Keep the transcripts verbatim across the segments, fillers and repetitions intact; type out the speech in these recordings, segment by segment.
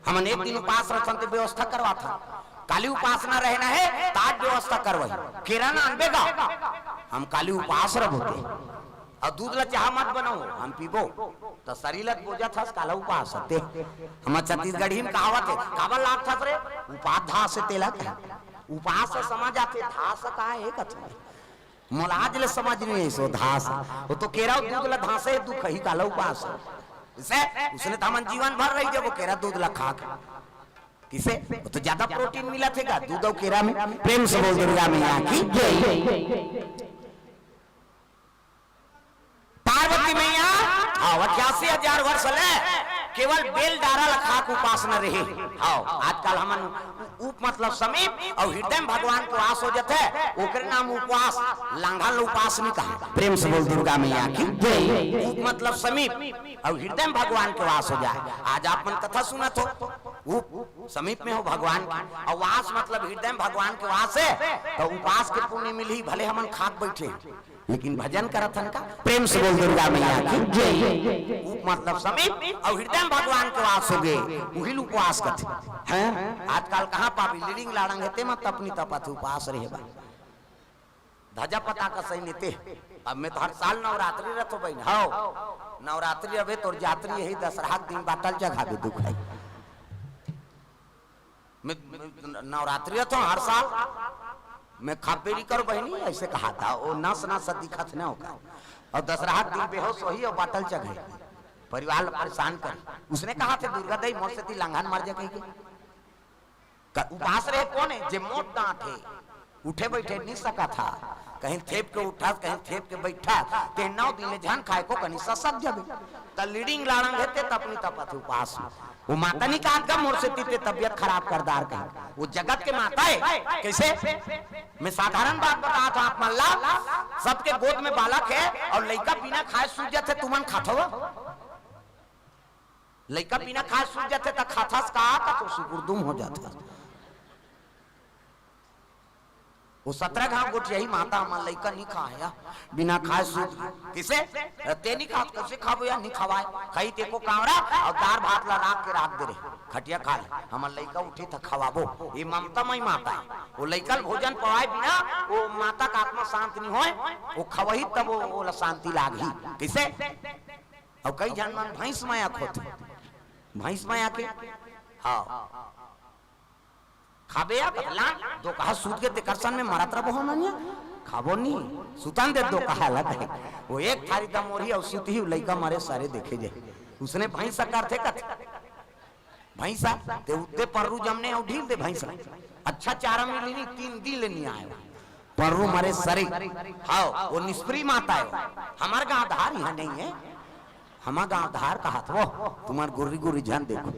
हमन एक दिन उपास रथन ते व्यवस्था करवाथन। काली उपासना रहना है, त आज व्यवस्था करवाही। केरा ना आनबे गा, हम काली उपास रह बोते। अउ दूध ला चाह मत बनाओ, हम पीबो। त शरीर ला बोजत हस, काला उपास हते। हमर छत्तीसगढ़ी में कहावत है, "काबर लागथस रे?" उपास धास है तेला कहे। उपास से समझ आथे, धास का है कथे। मोला आज ले समझ नहीं है सो धास। वो तो केरा दूध ला धासे, दुख ही काला उपास। इसे उसने तो हमन जीवन भर रही जब वो केरा दूध ला खा के। किसे? वो तो ज्यादा प्रोटीन मिला थे का दूध और केरा में। प्रेम से बोल दुर्गा मैया की जय। पार्वती मैया, हाँ, अठासी हजार वर्ष ले केवल बेल डारा ला खा के उपास न रहे। हाँ, आजकल हमन उप मतलब समीप और हृदय में भगवान के वास हो जाते, ओकरे नाम उपवास, लांघन ला उपास नहीं कहा। प्रेम से बोल दुर्गा मैया की जय। उप मतलब समीप और हृदय में भगवान के वास हो जाए। आज आप मन कथा सुनत हो, उप समीप में हो भगवान के, और वास मतलब हृदय में भगवान के वास है, तो उपास के पुण्य मिली, भले हमन खाक बैठे। लेकिन भजन करत हन का? प्रेम से बोल दुर्गा मैया की जय। उप मतलब समीप और हृदय में भगवान के वास हो गए, उही ल उपवास कथे। हैं? आजकल कहाँ पाबी? लीडिंग लाड़ंग है, ते मत अपनी तपत उपास रहे बा। धजा पता का सही नीति। अब मैं तो हर साल नवरात्रि रथो बहन, हव। नवरात्रि अबे तोर जात्रि यही दसरहा के दिन बाटल चघाबे दुख है। मैं, मैं नवरात्रि रथो हर साल। मैं खाबे नहीं करो बहनी, ऐसे कहा था। वो नस नस दिखत न होगा। और दसरहा के दिन बेहोश वही और बाटल चघे। परिवार ला परेशान कर। उसने कहा थे दुर्गा दाई मोर सेती लांघन मर जा कही के। क-, उपास रहे कोन है? जे मोट डांट है, उठे बैठे नहीं सका था, कहीं थेप के उठा, कहीं थेप के बैठा, ते नौ दिन ले झन खाए को कहीं ससक जबे। त लीडिंग लाड़ंग है, ते तपनी तपत है उपास में। वो माता नहीं कहा था मोर सेती ते तबियत खराब कर दार कहीं। वो जगत के माता है, कैसे? मैं साधारण बात बता था आप मन ला, सबके गोद में बालक है और लइका बिना खाए सूत जाथे, तुमन खाथो? लइका बिना खाए सूत जाथे त खाथस का, त तो सुकुरदुम हो जाथस। वो सतरा घाव गोठियाही माता मन लइका नहीं खाए या, बिना खाए सूत। किसे? ते नहीं खात, कैसे खाबो या, नहीं खवाए। खाई ते को कांवरा और दार भात ला राख के राख दे रहे। खटिया खा ले, हमर लइका उठी त खवाबो। ये ममता मई माता है। वो लइका ल भोजन पवाए बिना वो माता का आत्मा शांत नहीं होए, वो खवही तब वो, वो ला शांति लागही। किसे? अउ कई झन मन भैंस मया खोथे। भैंस मया के? हाँ। खाबे या बदला, दो कहा सूत के तेकर सन में मरत रहो हो ननिया। खाबो नहीं, सुतन दे दो कहा लग है। वो एक थारी दमोरी अउ सूत ही लइका मरे सारे देखे जाए। उसने भैंस करथे कथे। भैंसा, ते उत्ते पर्रू जमने अउ ढील दे भैंसा। अच्छा चारा मिली नहीं, तीन दिन ले नहीं आए। पर्रू मरे सरे। हाव, वो निष्प्री माता है। हमार गांव धार यहाँ नहीं है। हमार गांव धार कहत वो, तुमन गुर्री गुर्री झन देखो।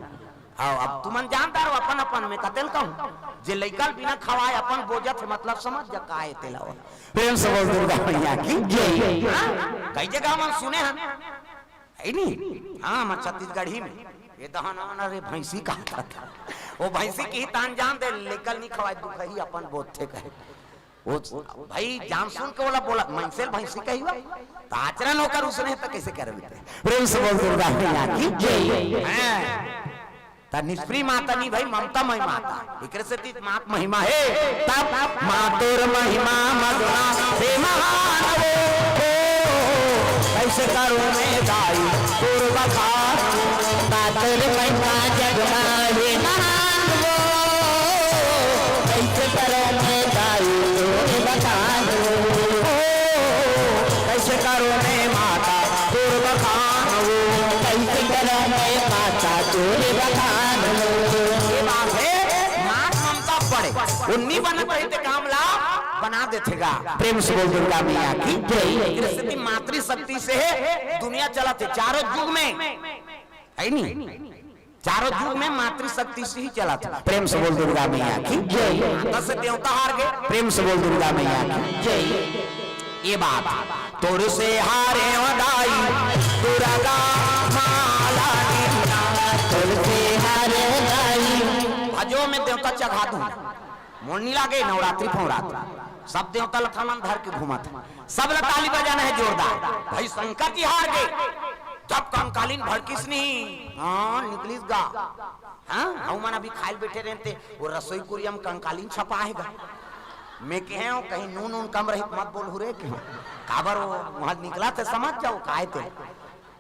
हाव, अब तुमन जानता रहो अपन अपन में कतेल कहूँ। जे लइका ल बिना खवाए अपन बोजत है, मतलब समझ जा का है तेला वो। प्रेम से बोल दुर्गा मैया की जय। हाँ? कई जगह मन सुने हैं। है नी? हाँ, मैं छत्तीसगढ़ी में। ये दहन आना रे भैंसी कहा था। वो भैंसी की तान जान दे, लेकल नहीं खवाए दुखही अपन बोथे कहे। वो भाई जान सुन के बोला, बोला, "मनसे ल भैंसी कही हुआ?" तो आचरण होकर उसने तो कैसे कर लेते? प्रेम से बोल दुर्गा मैया की जय। हैं। त निष्प्री माता नहीं भाई, ममता मई माता। एकरे से तीत मात महिमा है। तब मातुर महिमा मगना से महान वो। ओ, कैसे करूं मैं दाई तोर बखान? मातुर महिमा जग माही महान वो। कैसे करूं मैं दाई तोर बखान वो? ओ, कैसे करूं मैं माता तोर बखान वो? कैसे करूं मैं माता तोर बखान वो? ये बात है, मात ममता पड़े। उन्नी बनत रही ते काम ला बना देथे गा। प्रेम से बोल दुर्गा मैया की जय। एकरे सेती मातृशक्ति से दुनिया चलत है चारों युग में, है नी? चारों युग में मातृशक्ति से ही चलत है। प्रेम से बोल दुर्गा मैया की जय। माता से देवता हार गए। प्रेम से बोल दुर्गा मैया की जय। ये बात तोर से हारे दाई दुर्गा माला निंदा। तोर से हारे दाई। भजो में देवता चघा दूं। मोर नी लागे नवरात्रि फौरात। सब देवता ल थमन धर के घूमत। सब ल ताली बजाना है जोरदार। भाई शंकर जी हार गए। जब कंकालीन भड़किस नहीं, हाँ, निकलिस गा। हाँ, हम मन अभी खाइल बैठे रहते, वो रसोई कुरिया में कंकालीन छपा है गा। मैं कहे हूँ, कहीं नून नून कम रही, मत बोल रे, क्यों? काबर वो वहाँ निकला थे, समझ जाओ, काहे थे।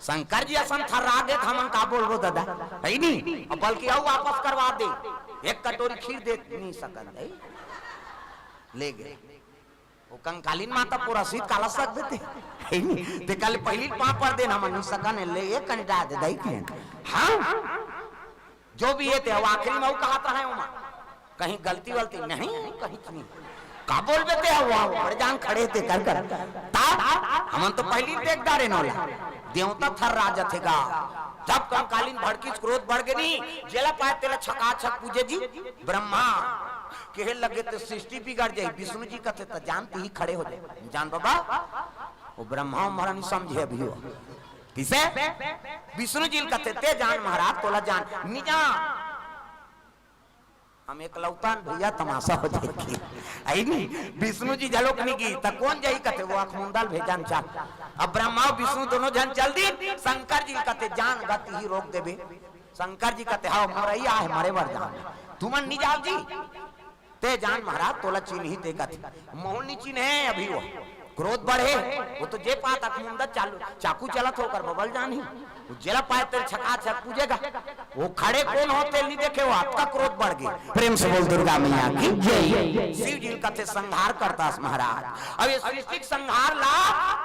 शंकर जी असन थर्रा गे, हमन का बोलबो दादा, है नी? अब बल्कि अउ वापस करवा दे, एक कटोरी खीर दे नहीं सकन, है? ले गए। वो कंकालीन माता पूरा सीत काला सक देते, है नी? ते कल पहली पाँव पर देन, हमन नहीं सकन, ले एक कंटा दे दई के। हाँ, जो भी ये थे, वो आखिरी में वो कहत रहे हो माँ, कहीं गलती वलती नहीं, कहीं नहीं। का बोलबे ते, वो बड़े जान खड़े थे कर कर। ता हमन तो पहली देख डारे नौला, देवता थर्रा जथे गा। जब कंकालीन भड़किस, क्रोध बढ़ गए नहीं, जेला पाए तेला छकाछक पूजे जी। ब्रह्मा कहे लगे ते सृष्टि बिगड़ जाए, विष्णु जी कथे त जान तिही खड़े हो जाए। जान बाबा, वो ब्रह्मा हमारा नहीं समझे अभी हो। किसे? विष्णु जी कथे ते जान महाराज, तोला जान नहीं जान। हम एकलौता न भैया, तमाशा हो जाएगी। आई नहीं, विष्णु जी झलोक नहीं गई, त कौन जाई कथे, वो अखमुंदल भेजन चाह। अब ब्रह्मा अउ विष्णु दोनों झन चल दी, शंकर जी कथे जान गा तिही रोक देबे। शंकर जी कथे, "हाँ, मरैया है, मरे बर जान। तुमन नहीं जाओ जी।" ते जान महाराज, तोला चिन्ही ते कथे। मोहन नहीं चिन्हे अभी वो। क्रोध बढ़े, वो तो जे पात अखमुंदत चालू, चाकू चलत होकर बबल जान ही। वो जेला पाए तेल छका छक पूजेगा। वो खड़े कौन होते नहीं देखे, वो आपका क्रोध बढ़ गए। प्रेम से बोल दुर्गा मैया की जय। शिव जी कथे संहार करता महाराज। अब ये सृष्टि के संहार ला,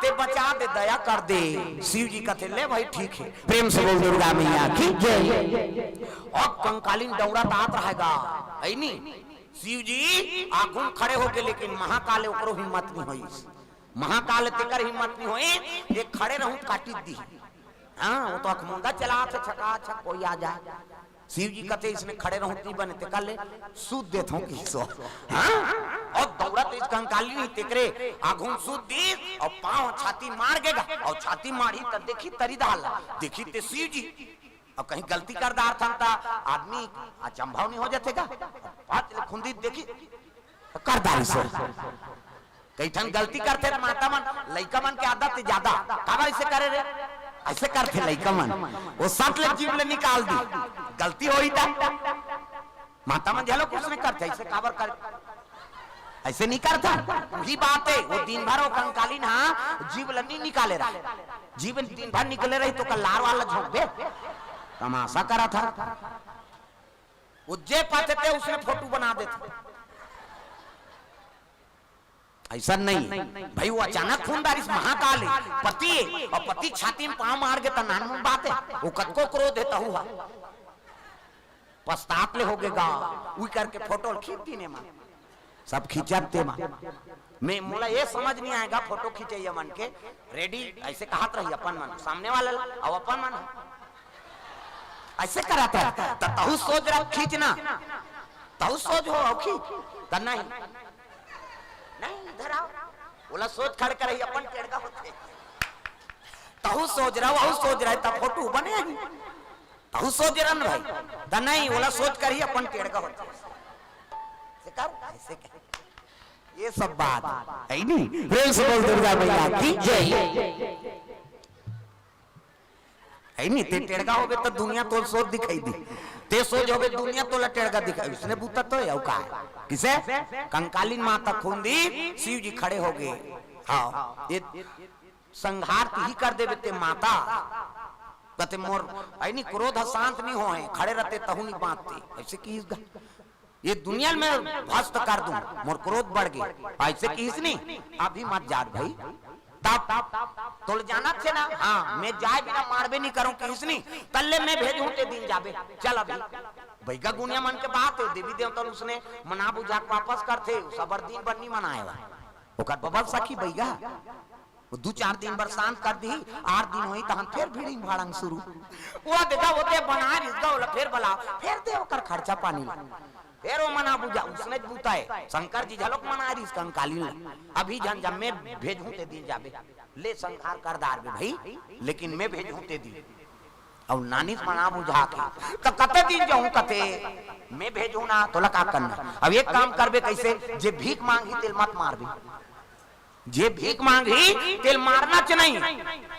ते बचा दे, दया कर दे। शिव जी कथे ले भाई ठीक है। प्रेम से बोल दुर्गा मैया की जय। अब कंकालीन डौड़ा तात रहेगा, है नी? शिव जी आगू में खड़े होके, लेकिन महाकाल ओकरो हिम्मत नहीं होई। महाकाल तेकर हिम्मत नहीं होई, ये खड़े रहूं काटी दी। हाँ, वो तो अखमुंदा चला थे, छका छक कोई आ जाए। शिव जी कथे इसने खड़े रहूं नहीं बने, तेकर ले सूत देत हूं किसो। हाँ, और दौड़त इस कंकाली नहीं तेकरे आगू में सूत दी और पांव छाती मार गेगा और छाती मारी त देखी तरी दाल, देखी ते शिव जी। अब कहीं गलती कर डारथन त आदमी अचंभव नहीं हो जाथे का? बात ले खुंदी देखी, कर डारी सो। कई ठन गलती करथे त माता मन, लइका मन के आदत ज्यादा, काबर ऐसे करे रे? ऐसे करथे लइका मन, वो सट ले जीभ ले निकाल दी, गलती होई त। माता मन झलो कुछ नहीं करथे, ऐसे काबर कर, ऐसे नहीं करथा। वही बात है, वो दिन भर वो कंकालीन, हाँ, जीभ ल नहीं निकाले रहा। जीभ दिन भर निकले रही तो कल लार वाला झोंक दे। तमाशा करा था। वो जे पाथे ते उसने फोटो बना देथे। ऐसा नहीं भाई, वो अचानक खून डारिस महाकाल है, पति है, और पति छाती में पांव मार गे त नानमुन बात है, वो कतको क्रोध है तहु हा। पश्चाताप ले होगे गा, उई करके फोटो ल खींच दीने मा। सब खींचत ते मा। मैं मोला ये समझ नहीं आएगा, फोटो खींचइया मन के रेडी ऐसे कहत रही अपन मन, सामने वाला ला, अब अपन मन ऐसे करत है, त तहु सोच रहा खींचना, तहु सोच हो, हो खींच, त नहीं, नहीं, इधर आओ, बोला सोच खड़ कर रही, अपन टेढ़ा होथे, तहु सोच रहा, वहु सोच रहा, त फोटो बने ही। तहु सोच रहा न भाई, त नहीं, ओला सोच कर ही अपन टेढ़ा होथे। से कर, ऐसे कर। ये सब बात है नी? प्रेम से बोल दुर्गा मैया की जय। है नी? ते टेढ़ा होबे त दुनिया तोल सोच दिखाई दी, ते सोच होबे दुनिया तोला टेढ़ा दिखाई। उसने बूता तो है, का है? किसे? कंकालीन माता खून दी, शिव जी खड़े हो गए। हाँ, ये संहार तिही कर देबे ते माता। कते मोर, ऐनी क्रोध शांत नहीं होए, खड़े रहते तहु नहीं बांधते। ऐसे किहिस गा, ये दुनिया में भ्रष्ट कर दूं, मोर क्रोध बढ़ गए। ऐसे किहिस नहीं, अभी मत जात भाई। तब तोल जानत थे ना, हाँ, मैं जाए बिना मारबे नहीं करूं किहिस नहीं, तल्ले मैं भेजूं ते दिन जाबे। चल अभी। बैगा गुनिया मन के बात है, देवी देवता उसने मना बुझा के वापस करथे, सबर दिन बन्नी मनाए ला। ओकर बबल सखी बैगा। वो दू चार दिन बर शांत कर दी, आठ दिन होई तहन फिर भीड़ी भाड़ंग शुरू। वो देखा, वो ते बना रिस गा, ओला फिर बला, फिर दे ओकर खर्चा पानी ला। फिर वो मना बुझा, उसने बुताए, शंकर जी झलोक मना रिस कंकाली ला, अभी झन जा, मैं भेजूं ते दिन जाबे, ले संहार कर डारबे भाई, लेकिन मैं भेजूं ते दिन। और नानिस मना बुझा के, त कते दिन जाऊं कते, मैं भेजूं ना, तोला का करना। अब एक काम करबे कैसे, जे भीख मांगी तेल मत मारबे। जे भीख मांगही, तेल मारना च नहीं।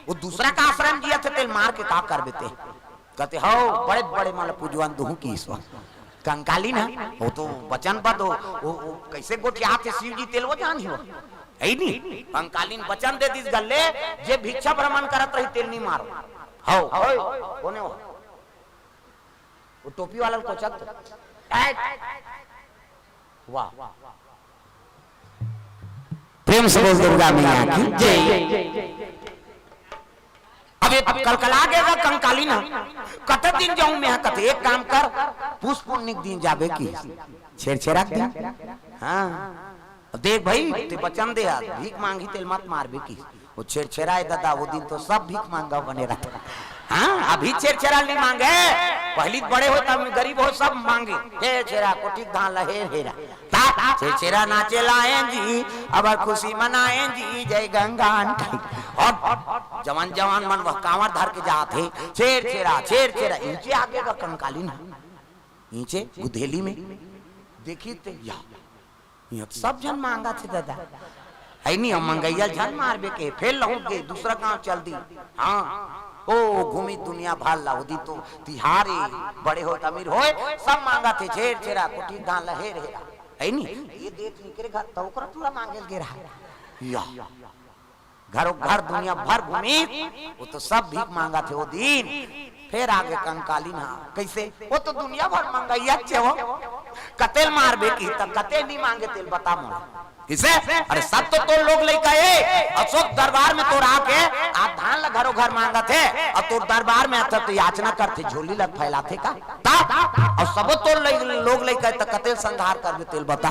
वो दूसरा का आश्रम जिया थे, तेल मार के का करबे ते? कहते, "हौ, बड़े बड़े मन ल पूजवन दुहूं," किहिस वो। कंकालीन ह, वो तो वचनबद्ध हो, वो, वो कैसे गोठियाथे शिव जी, तेल वो जानही वो। है नी? कंकालीन वचन दे दिस गल्ले, जे भिक्षा भ्रमण करत रही, तेल नहीं मारो। हौ, हौ, कोने हो? वो टोपी वाला ल कोचत। ऐ! वाह। प्रेम से बोल दुर्गा मैया की जय। अब ये कलकला गे गा कंकालीन ह। कते दिन जाऊं मैं, कते एक काम कर, पुस पुन्नी के दिन जाबे कि छेरछेरा के दिन। हाँ। अब देख भाई, ते वचन दे हा, भीख मांगही तेल मत मारबे कि। वो छेरछेरा हे ददा, वो दिन तो सब भीख मांगा बने रहता। हाँ, अभी छेरछेरा नहीं मांगे, पहली बड़े हो तब गरीब हो सब मांगे। हे छेरा, कोठी के धान ला हेर हेरा। ता छेरछेरा नाचे लाएं जी, अब खुशी मनाएं जी, जय गंगा आंटी। और जवान जवान मन वह कांवर धर के जात हे, छेरछेरा, छेरछेरा, इहिंचे आगे गा कंकालीन ह, इहिंचे गुधेली में। देखी ते या, इहां तो सब झन मांगथे ददा। है नी, हम मंगइया झन मारबे के, फेर लहुट गे, दूसरा गांव चल दी। हाँ, ओ घूमी दुनिया भर ला, ओदी तो तिहार ए, बड़े होत अमीर होय, सब मांगथे, छेरछेरा, कोठी धान ला हेर हेरा। है नी, ये देख निकरे घर, त ओकरा टूरा मांगे ल गे रहा। या, घरो घर दुनिया भर घूमी, वो तो सब भीख मांगथे वो दिन। फेर आगे कंकालीन ह, कैसे? वो तो दुनिया भर मंगइया च हे वो। कते ल मारबे कि, त कते नहीं मांगे तेल बता मोला। किसे? अरे सब तो तोर लोग लइका हे, अशोक दरबार में तोर आके, आ धान ला घरो घर मांगथे, अउ तोर दरबार में आथे त याचना करथे, झोली ला फैलाथे का? ता? अउ सबो तोर लइ-, लोग लइका हे, त कते ल संघार करबे तेल बता।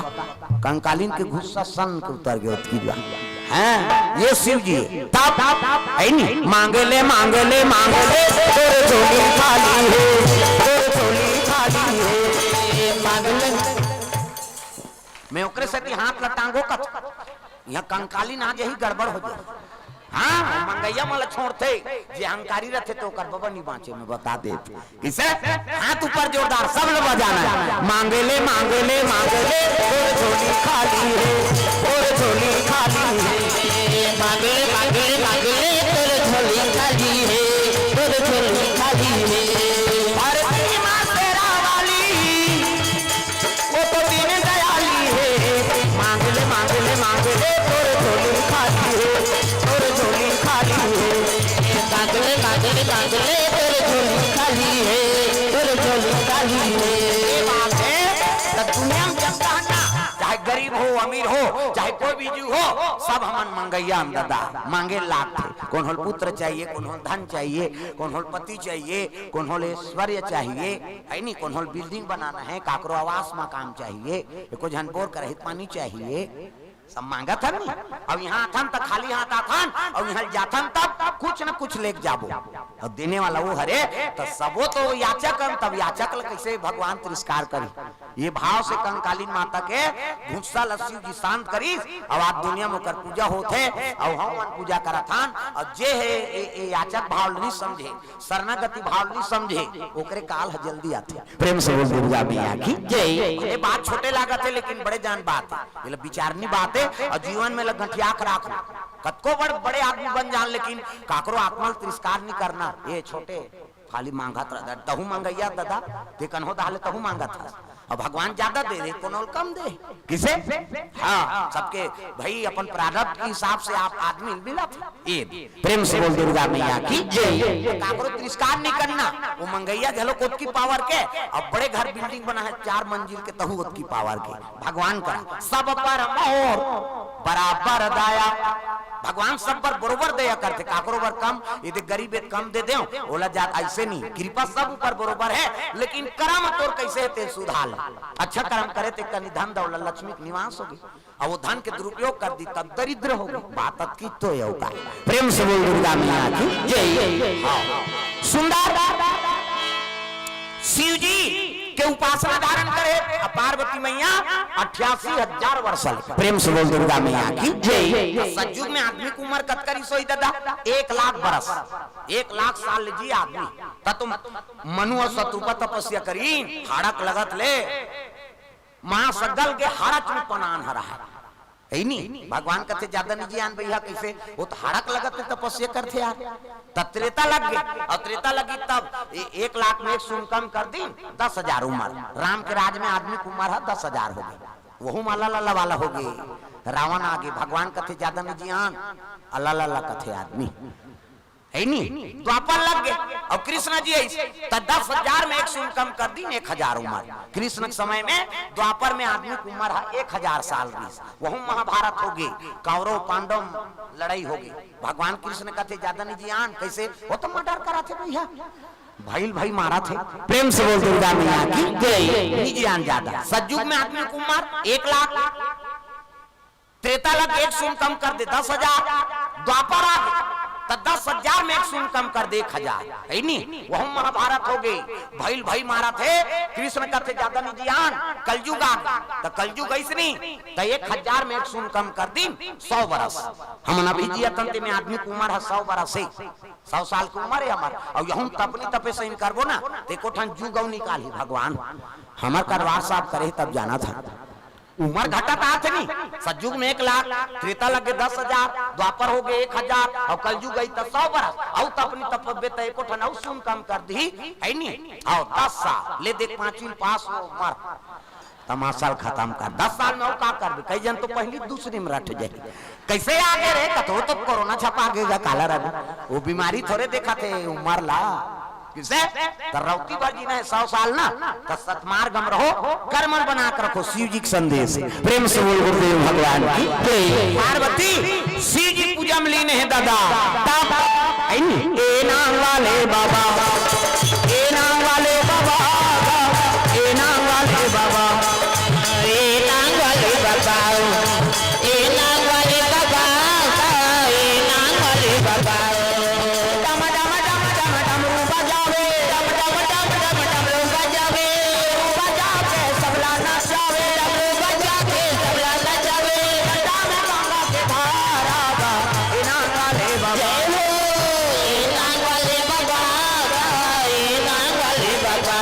कंकालीन के गुस्सा सन के उतर गे ओतकी बार। हैं, ये शिव जी, तब, है नी, मांगे ले, मांगे ले, मांगे ले, तोर झोली खाली हे, तोर झोली खाली हे, मांगे ले। मैं ओकरे सेती हाथ ला टांगो कत, इहां कंकालीन आ जाही, गड़बड़ हो जाही। हाँ, मंगइया मन ला छोड़थे, जे अहंकारी रथे त ओकर बबा नी बांचे, मैं बता देत। किसे? हाथ ऊपर जोरदार, सब लोग बजाना है। मांगे ले, मांगे ले, मांगे ले, तोर झोली खाली हे, तोर झोली खाली हे। मांगे ले, मांगे ले, मांगे ले, तोर झोली खाली हे, तोर झोली खाली हे। अरे तेरी माँ शेरा वाली, वो तो दीन दयाली हे। मांग ले, मांग ले, मांग ले, तोर झोली खाली हे, तोर झोली खाली हे। मांग ले, मांग ले, मांग ले, तोर झोली खाली हे, तोर झोली खाली हे। ये बात हे, त दुनिया में जब कहना, चाहे गरीब हो, अमीर हो, चाहे कोई भी जीव हो, सब हमन मंगइया हन ददा, मांगे लागथे। कोनो ल पुत्र चाहिए, कोनो ल धन चाहिए, कोनो ल पति चाहिए, कोनो ल ऐश्वर्य चाहिए, है नी, कोनो ल building बनाना हे, काकरो आवास मकान चाहिए, एको झन बोर करहित पानी चाहिए, सब मांगत हन नी। अब इहां आथन त खाली हाथ आथन, अउ इहां जाथन तब कुछ न कुछ लेके जाबो। अउ देने वाला वो हरे, त सबो तो याचक हन, तब याचक ल कैसे भगवान तिरस्कार करी? ये भाव से कंकालीन माता के गुस्सा ल शिव जी शांत करिस। अब आज दुनिया में ओकर पूजा होत हे, अउ हमन पूजा करत हन, अउ जे हे ए, ए याचक भाव ल नहीं समझे, शरणागति भाव नहीं समझे, ओकरे काल ह जल्दी आथे। प्रेम से बोल दुर्गा मैया की जय। ये बात छोटे लागत हे, लेकिन बड़े जान बात हे, ये ल विचारनी बात हे, अउ जीवन में ल गंठिया के राखो। कतको बड़, बड़े आदमी बन जान, लेकिन काकरो आत्मा ल तिरस्कार नहीं करना। ये छोटे खाली मांगत रह, तहू मंगइया ददा, ते कन्हो दहा ले तहू मांगत हस। अब भगवान ज्यादा दे दे, कोनो ल कम दे। किसे? हाँ, सबके भाई अपन प्रारब्ध के हिसाब से आप आदमी मिलत। ये प्रेम से बोल दुर्गा मैया की जय। काकरो तिरस्कार नहीं करना, वो मंगइया घलो ओतकी power के, अब बड़े घर building बना हे चार मंजिल के, तहू ओतकी power के। भगवान करा सब पर मोर बराबर दया। भगवान सब पर बरोबर दया करथे, काकरो बर कम, यदि गरीब हे त कम दे देव, ओला जात ऐसे नहीं। कृपा सब ऊपर बरोबर हे, लेकिन करम तोर कैसे हे ते सुधार ले। अच्छा करम करे ते कनी धन दौलत लक्ष्मी के निवास होगे, अउ वो धन के दुरुपयोग कर दी तब दरिद्र होगे। बात अतकी तो हे का। प्रेम से बोल दुर्गा मैया की जय। हाँ। सुंदर शिव जी के उपासना धारण करे, अउ पार्वती मैया अट्ठासी हजार वर्ष ले। प्रेम से बोल दुर्गा मैया की जय। सतयुग में आदमी के उम्र कतका रिहिस होही ददा? एक लाख बरस, एक लाख साल जी आदमी। त तुम मनु अउ शतरूपा तपस्या करीन, हाड़क लगत ले मांस गल के हरच में पनान हरा है। हे नी? भगवान कथे, "जादा नइ जियान भइया।" कइसे? ओ तो हड़क लगत हे, तपस्या करथे यार। त त्रेता लग गे, अउ त्रेता लगी तब ए-, एक लाख में एक शून्य कम कर दीन, दस हजार उमर। राम के राज में आदमी के उमर ह दस हजार हो गे, वहू म अल्ला लल्ला वाला हो गे। रावण आगे, भगवान कथे, "जादा नइ जियान।" अल्ला लल्ला कथे आदमी। हे नी? द्वापर लग गे, अउ कृष्ण जी अइस, त दस हजार में एक शून्य कम कर दीन, एक हजार उमर। कृष्ण के समय में द्वापर में आदमी के उमर ह एक हजार साल रहिस, वहू महाभारत हो गे, कौरव पांडव लड़ाई हो गे। भगवान कृष्ण कथे, "जादा नइ जियान।" कइसे? ओ तो मर्डर कराथे भइया, भइल भइल मारथे। प्रेम से बोल दुर्गा मैया की जय। नइ जियान जादा। सतयुग में आदमी के उमर एक लाख, त्रेता लग एक शून्य कम कर दे, दस हजार। द्वापर आ गे, त दस हजार में एक शून्य कम कर दे, एक हजार। हे नी? वहू महाभारत हो गे, भइल भइल मारथे। कृष्ण कथे, "जादा नइ जियान।" कलयुग आ गे, त कलयुग अइस नी, त एक हजार में एक शून्य कम कर दीन, सौ बरस। हमन अभी जियत हन, तेमे आदमी के उमर ह सौ बरस हे, सौ साल के उमर हे हमर। अउ यहू तपनी तपे सही करबो ना, त एको ठन जुग अउ निकालही भगवान। हमर करवार साहब करे तब जानत हन। उमर घटत आत हे नी, सतयुग में एक लाख, त्रेता लग गे दस हजार, द्वापर हो गे एक हजार, अउ कलयुग अइस त सौ बरस, अउ तपनी तपबे त एको ठन अउ शून्य कम कर दिही, हे नी? अउ दस साल ले देख, पांचवी पास हो उमर, तमाशा ल खतम कर। दस साल में अउ का करबे? कई झन तो पहिली दूसरी में रट जाही। कइसे आगे रे? कथो तो कोरोना छपा गे गा, काला रघु। ओ बीमारी थोरे देखत हे, उमर ला। कइसे? त रौती बर जीना हे सौ साल ना, त सतमार्ग म रहो, कर्मन बना के रखो, शिव जी के संदेश। प्रेम से बोल गुरुदेव भगवान की जय। पार्वती शिव जी पूजा में लीन हे दादा, तब हे नी? ए नांग वाले बाबा, ए नांग वाले बाबा, ए नांग वाले बाबा, ए नांग वाले बाबा, ए नांग वाले बाबा, ए नांग वाले बाबा। डम डम डम डम डमरू बजावे, डम डम डम डम डमरू बजावे, डमरू बजा के सबला नचावे, डमरू बजा के सबला नचावे। जटा में गंगा के धारा बा, ए नांग वाले बाबा। जय हो, ए नांग वाले बाबा, ए नांग वाले बाबा।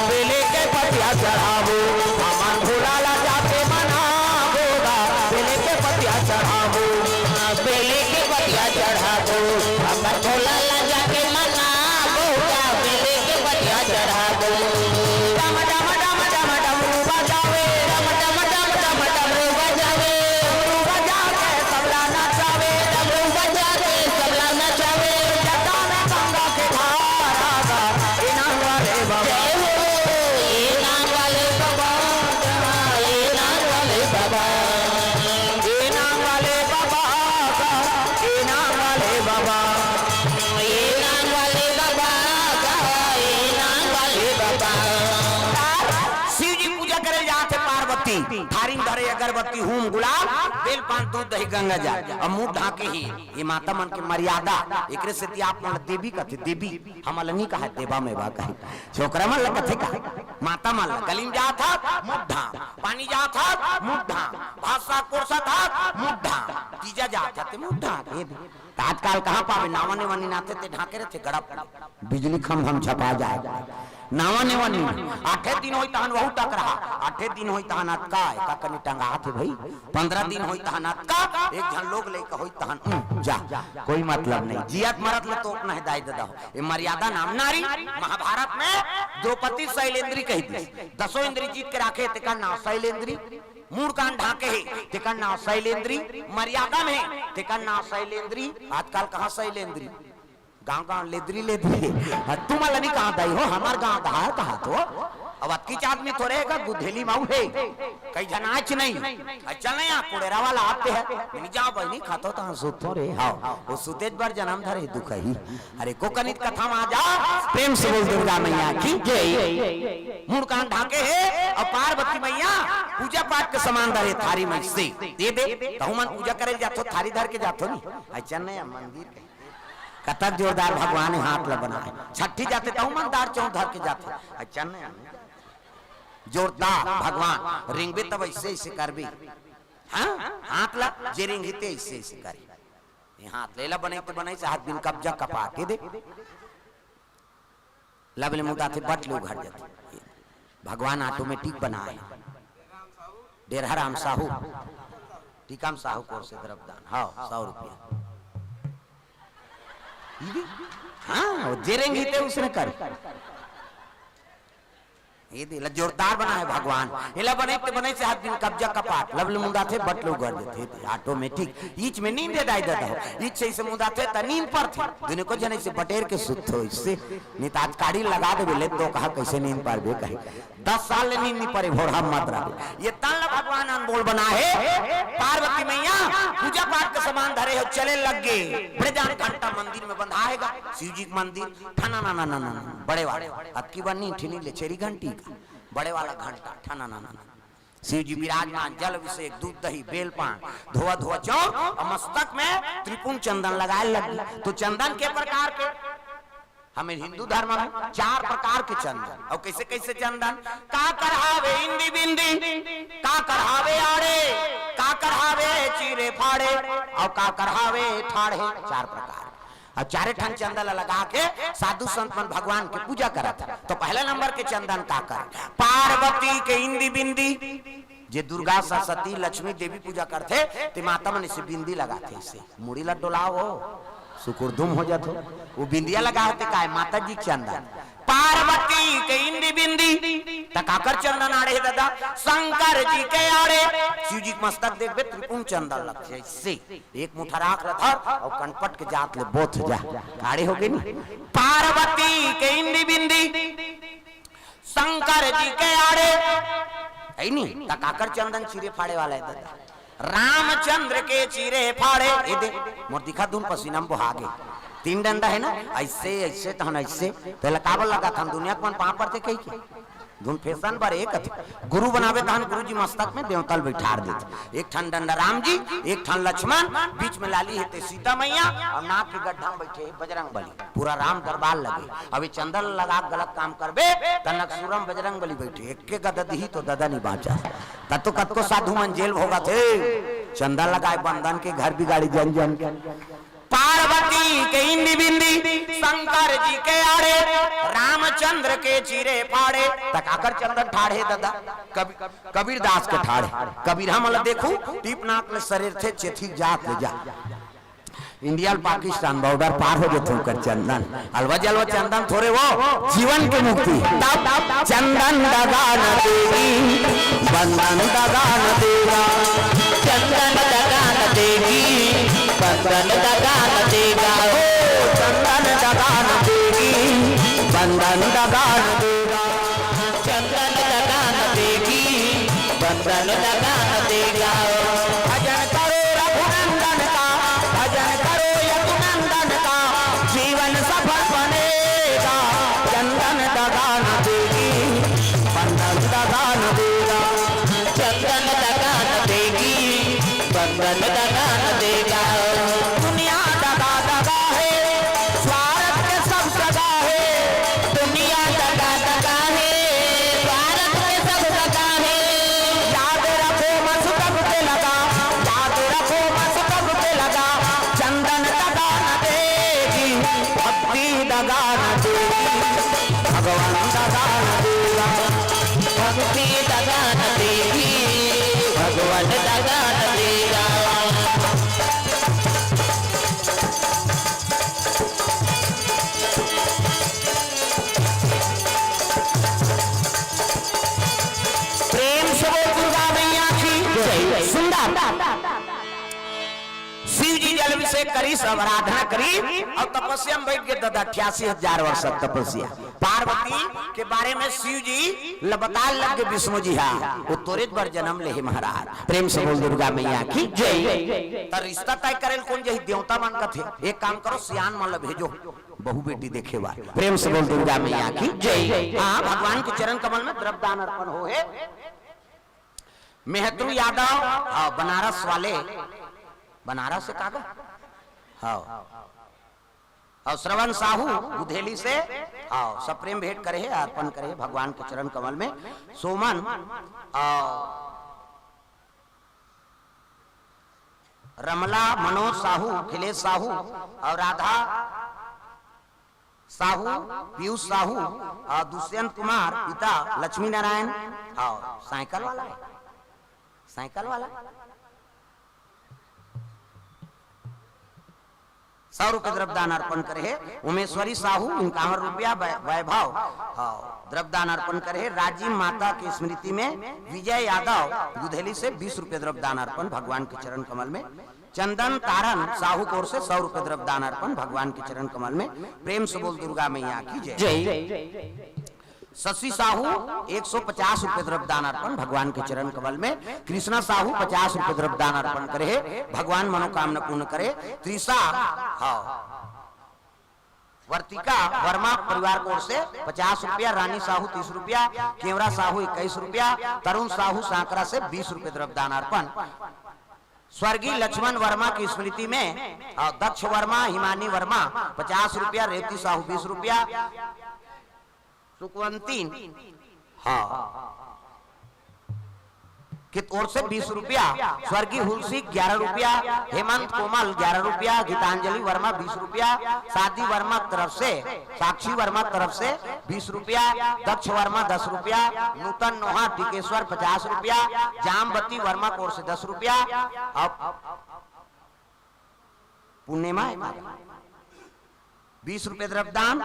बेले के पतिया चढ़ाबो, हमन भोला ला जाके मनाबो गा। बेले के पतिया चढ़ाबो, बेले के पतिया चढ़ाबो, हमन भोला ला जाके मनाबो गा। बेले के पतिया चढ़ाबो। डम डम डम डम डमरू बजावे, डम डम डम डम डमरू बजावे, डमरू बजा के सबला नचावे, डमरू बजा के सबला नचावे। जटा में गंगा के धारा बा, ए नांग वाले बाबा। जय हो, ए नांग वाले बाबा, ए नांग वाले बाबा। ए नांग वाले बाबा, ए नांग वाले बाबा। ए नांग वाले बाबा, ए नांग वाले बाबा। शिव जी पूजा करे जात हे पार्वती, थारी म धरे अगरबत्ती, हूम, गुलाल, बेल, पान, दूध, दही, गंगा जल, अउ मुंह ढांके हे। ये माता मन के मर्यादा, एकरे सेती आप मन ला देवी कथे, देवी, हमन ला नी कहे, देवा मेवा कहे। छोकरा मन ला कथे का? माता मन ला। गली म जात हस, मुंह ढांक, पानी जात हस, मुंह ढांक, भात साग परोसत हस, मुंह ढांक, तीजा जात हस, ते मुंह ढांक, ये दे। त आजकाल कहाँ पाबे? नावा नेवा नी नाथे, ते ढांके रथे, गड़प। बिजली खंभा म झपा जाय। नावा नेवा नी। आठे दिन होई तहन वहू टकराहा। आठे दिन होई तहन अतका, एका कनी टंगात हे भई। पंद्रह दिन होई तहन अतका, एक झन लोग लइका होई तहन, उम, जा, कोई मतलब नहीं। जियत मरत ले तोपना हे दाई ददा हो। ये मर्यादा नाम नारी। महाभारत में द्रौपदी शैलेंद्री कहि दिस। दसों इंद्री जीत के राखे, तेकर नाम शैलेंद्री। मुड़ कान ढांके हे, तेकर नाम शैलेंद्री। मर्यादा में हे, तेकर नाम शैलेंद्री। आजकाल कहाँ शैलेंद्री? गांव गांव लेदरी लेदरी। हाँ, तुमन ला नी कहा दाई हो, हमर गांव डहार कहा तो। अब अतकीच आदमी थोरे हे का, गुधेली माऊ हे। कई झन आच नहीं। अच्छा नहीं, आप कुड़ेरा वाला आते हैं। नी जाओ बहिनी, खातो तहाँ सुतो रे। हाँ, वो सुतेच बर जनम धरे दुख ही। अरे, को कनित कथा में आ जा, प्रेम से बोल दुर्गा मैया की जय। मुड़ कान ढांके हे अउ पार्वती मैया पूजा पाठ के सामान धरे थारी में से। दे दे, तहु मन पूजा करे जाथो, थारी धर के जाथो नी। अच्छा नहीं, मंदिर के कतक जोरदार भगवान हे, हाथ ल बनाए। छट्ठी जाथे तहु मन दार चौंक धर के जाथे। अच्छा नहीं, जोरदार भगवान रेंगबे तब अइसे अइसे करबे। हाँ, हाथ ल जे रेंगही ते अइसे अइसे करे। ये हाथ ल एला बनाई ते बनाई, हाथ बिन कब्जा कपा के दे। लब ले मुदाथे, बट ले उघर जाथे। भगवान automatic बनाए। डेरहा राम साहू। टीकम साहू कोर से द्रव्यदान, हाँ, सौ रुपया। ये दे? हाँ, वो जे रेंगी ते उसने कर। ये दे, ला जोरदार बना है भगवान। एला बने ते बने से हाथ दिन कब्जा कपाट, लवले मुंदाथे, बटले उघर देथे, ये दे, automatic। ईच में नींद दे दाई दादा हो। ईच से इसे मुंदाथे, त नींद पर थे। दुनिया को जने से बटेर के सुत हो, इससे निताज काढ़ी लगा दे, बोले, "तो कहा कैसे नींद पर बे कहीं?" दस साल ले नींद नहीं पड़े, भोरहा मत रहे। ये तन ला भगवान अनमोल बना है। पार्वती मैया पूजा पाठ के सामान धरे हो, चले लग गए। बड़े जान घंटा मंदिर में बंधा हैगा, शिव जी के मंदिर, ठना ना ना ना ना ना, बड़े वाले। अतकी बार नींद ठिनी ले छेरी घंटी का, बड़े वाला घंटा, ठना ना ना ना। शिव जी विराजमान, जल अभिषेक, दूध दही, बेल पान, धोआ धोआ चौर और मस्तक में त्रिपुंड चंदन लगाए लगी। तो चंदन के प्रकार के, हमें हिंदू धर्म में चार प्रकार के चंदन। और कैसे कैसे चंदन? का करहावे इंदी बिंदी, का करहावे आड़े, का करहावे चीरे फाड़े, और का करहावे ठाढ़े। चार प्रकार। और चारे ठन चंदन ला लगा के साधु संत मन भगवान के पूजा करत है। तो पहले नंबर के चंदन का कर? पार्वती के इंदी बिंदी। जे दुर्गा, सरस्वती, लक्ष्मी, देवी पूजा करथे, ते माता मन इसे बिंदी लगाथे, इसे मुड़ी ला डोलाओ, सुकुरदुम हो जाथो। वो बिंदिया लगा होते काय? माता जी के चंदन। पार्वती के इंदी बिंदी, त काकर चंदन आड़े हे दादा? शंकर जी के आड़े। शिव जी के मस्तक देखबे, त्रिपुंड चंदन लगथे, इसे एक मुठा राख ल धर और कनपट के जात ले बोथ जा, आड़े हो गए नी। पार्वती के इंदी बिंदी, शंकर जी के आड़े, है नी? त काकर चंदन चीरे फाड़े वाला है दादा? रामचंद्र के चीरे फाड़े। ये दे, मोर दिखा दून पसीना में बोहा गे। तीन डंडा है ना, ऐसे, ऐसे, तहन ऐसे। तेला काबर लगा था दुनिया के मन पाँव पड़ते कही के? धुन फैशन बर एक अथे। गुरु बनावे तहन गुरु जी मस्तक में देवतल बैठार देथे। एक ठन डंडा राम जी, एक ठन लक्ष्मण, बीच में लाली हे ते सीता मैया, और नाक के गड्ढा में बैठे हे बजरंग बली। पूरा राम दरबार लगे। अभी चंदन लगा के गलत काम करबे, त नकसूरम बजरंग बली बैठे, एक के गदद ही तो ददा नहीं बांचा। तब तो कतको साधु मन जेल भोगत हे, चंदन लगाए बंदन के घर बिगाड़ी जन जन के। पार्वती के इंदी बिंदी, शंकर जी के आड़े, रामचंद्र के चीरे फाड़े। त काकर चंदन ठाढ़े दादा? कबीर, कबीरदास के ठाढ़े। कबीर हमन ला देखू, टीप नाक ले सरेर थे, चेथी जात ले जा। इंडिया ल पाकिस्तान बॉर्डर पार हो जथे ओकर चंदन। अलवा जलवा चंदन थोरे वो, जीवन के मुक्ति। तब चंदन दगा न देगी, बंधन दगा न देगा। चंदन दगा न देगी, बंधन दगा न देगा। ओ चंदन दगा न देगी, बंधन दगा न देगा। चंदन दगा न देगी, बंधन दगा न देगा। भजन करो रघुनंदन का, भजन करो यदुनंदन का, जीवन सफल बनेगा। चंदन दगा न देगी, बंधन दगा न देगा। चंदन दगा न देगी, बंधन दगा न देगा। दुनिया दगा दगा है, स्वार्थ के सब सगा है। दुनिया दगा दगा है, स्वार्थ के सब सगा है। याद रखो मसकब पे लगा, याद रखो मसकब पे लगा। चंदन दगा न देगी, भक्ति दगा न देगी, भगवान दगा न देगा। भक्ति दगा न देगी, भगवान दगा न देगा। प्रेम से बोल दुर्गा मैया की जय। सुंदर। शिव जी जल अभिषेक करी, सब आराधना करी और तपस्या में बैठ के दादा अट्ठासी हजार वर्ष तक तपस्या। पार्वती के बारे में शिव जी ल बताए लग गए विष्णु जी, हाँ, वो तोरे बर जन्म ले हे महाराज। प्रेम से बोल दुर्गा मैया की जय। त रिश्ता तय करे ल कोन जही? देवता मन कथे। एक काम करो, सियान मन ल भेजो, बहू बेटी देखे बर। प्रेम से बोल दुर्गा मैया की जय। हाँ, भगवान के चरण कमल में द्रव्यदान अर्पण हो हे। मेहतरू यादव, हाँ, बनारस वाले, बनारस से कागा? हाँ। और श्रवण साहू बुधेली से, हाँ, सप्रेम भेंट करे हे, अर्पण करे हे भगवान के चरण कमल में। सोमन और रमला, मनोज साहू, अखिलेश साहू और राधा साहू, पीयूष साहू और दुष्यंत कुमार, पिता लक्ष्मी नारायण, और साइकिल वाला है, साइकिल वाला। सौ रुपये द्रव्यदान अर्पण करे हे उमेश्वरी साहू, इक्यावन रुपया। वै-, वैभव, हाँ, द्रव्यदान अर्पण करे हे राजी माता की स्मृति में विजय यादव गुधेली से बीस रुपये द्रव्यदान अर्पण भगवान के चरण कमल में। चंदन तारन साहू की ओर से सौ रुपये द्रव्यदान अर्पण भगवान के चरण कमल में। प्रेम से बोल दुर्गा मैया की जय। जय। शशि साहू एक सौ पचास रुपये द्रव्यदान अर्पण भगवान के चरण कमल में। कृष्णा साहू पचास रुपये द्रव्यदान अर्पण करे हे, भगवान मनोकामना पूर्ण करे। त्रिशा, हाँ, वर्तिका वर्मा परिवार की ओर से पचास रुपया, रानी साहू तीस रुपया, केवरा साहू इक्कीस रुपया, तरुण साहू सांकरा से बीस रुपये द्रव्यदान अर्पण। स्वर्गीय लक्ष्मण वर्मा की स्मृति में, और दक्ष वर्मा, हिमानी वर्मा पचास रुपया, रेवती साहू बीस रुपया, सुकवंती, हाँ, की ओर से बीस रुपया, स्वर्गीय हुलसी ग्यारह रुपया, हेमंत कोमल ग्यारह रुपया, गीतांजलि वर्मा बीस रुपया, शादी वर्मा तरफ से, साक्षी वर्मा तरफ से बीस रुपया, दक्ष वर्मा दस रुपया, नूतन नोहा टिकेश्वर पचास रुपया, जामवती वर्मा की ओर से दस रुपया, और पूर्णिमा बीस रुपये द्रव्यदान।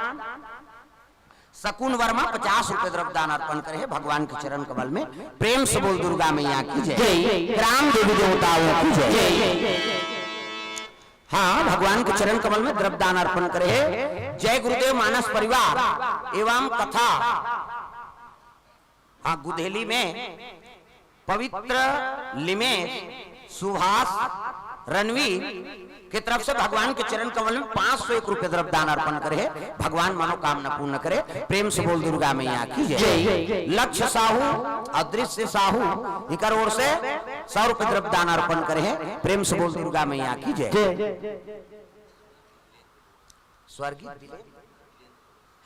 शकुन वर्मा पचास रुपये द्रव्यदान अर्पण करे हे भगवान के चरण कमल में। प्रेम से बोल दुर्गा मैया की जय। जय। ग्राम देवी देवताओं की जय। जय। हाँ, भगवान के चरण कमल में द्रव्यदान अर्पण करे हे जय गुरुदेव मानस परिवार एवं कथा, हाँ, गुधेली में पवित्र, लिमेश, सुभाष, रणवीर के तरफ से भगवान के चरण कमल में पाँच सौ एक रुपये द्रव्यदान अर्पण करे हे। भगवान मनोकामना पूर्ण करे। प्रेम से बोल दुर्गा मैया की जय। जय। लक्ष्य साहू, अदृश्य साहू, इकर ओर से सौ रुपये द्रव्यदान अर्पण करे हे। प्रेम से बोल दुर्गा मैया की जय। जय। स्वर्गीय दिले-,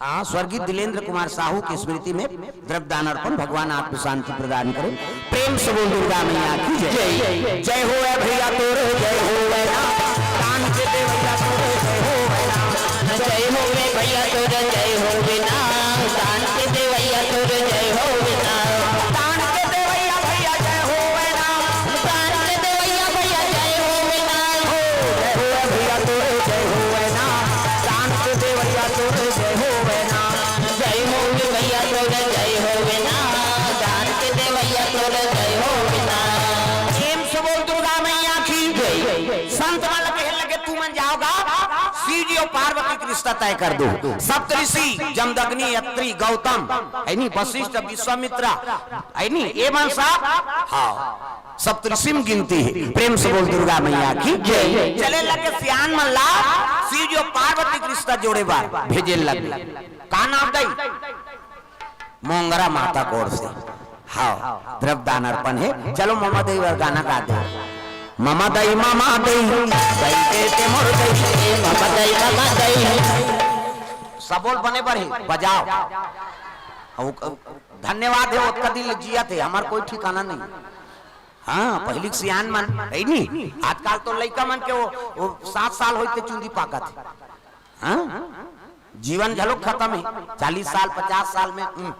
हाँ, स्वर्गीय दिलेंद्र कुमार साहू की स्मृति में द्रव्यदान अर्पण। भगवान आपको शांति प्रदान करे। प्रेम से बोल दुर्गा मैया की जय। जय। जय हो ए भैया तोरे, जय हो ए ना। दान के दे भैया तोरे, जय हो ए ना। जय हो ए भैया तोरे, जय हो ए ना। दान के दे भैया तोरे, जय हो ए ना। दान के दे भैया, भैया जय हो ए ना। दान के दे भैया, भैया जय हो ए ना। हो, जय हो ए भैया तोरे, जय हो ए ना। दान के दे भैया तोरे, जय हो ए ना। जय हो ए भैया तोरे, जय हो ए ना। दान के दे भैया तोरे, जय हो ए ना। प्रेम से बोल दुर्गा मैया की जय। संत मन कहे लगे, तुमन जाओगा, शिव जी और पार्वती के रिश्ता तय कर दो। सप्तऋषि, जमदग्नि, अत्रि, गौतम, है नी, वशिष्ठ, विश्वामित्र, है नी, ये मन सब, हाँ, सप्तऋषि में गिनती हे। प्रेम से बोल दुर्गा मैया की जय। चले लगे सियान मन ला, शिव जी और पार्वती के रिश्ता जोड़े बर भेजे लगे। का नाम दई? मोंगरा माता की ओर से। हाँ, द्रव्यदान अर्पण हे। चलो ममा दई बर गाना गा दे। ममा दई, ममा दई, दई के ते मोर दई, ममा दई, ममा दई। सबोल बने बर हे, बजाओ। अब धन्यवाद हे, ओतका दिन ले जियत हे, हमार कोई ठिकाना नहीं। हाँ, पहिली के सियान मन, है नी? आजकल तो लइका मन के वो, वो सात साल होइते चुंदी पाकत हे। हाँ? जीवन घलो खतम हे, चालीस साल, पचास साल में, हम्म।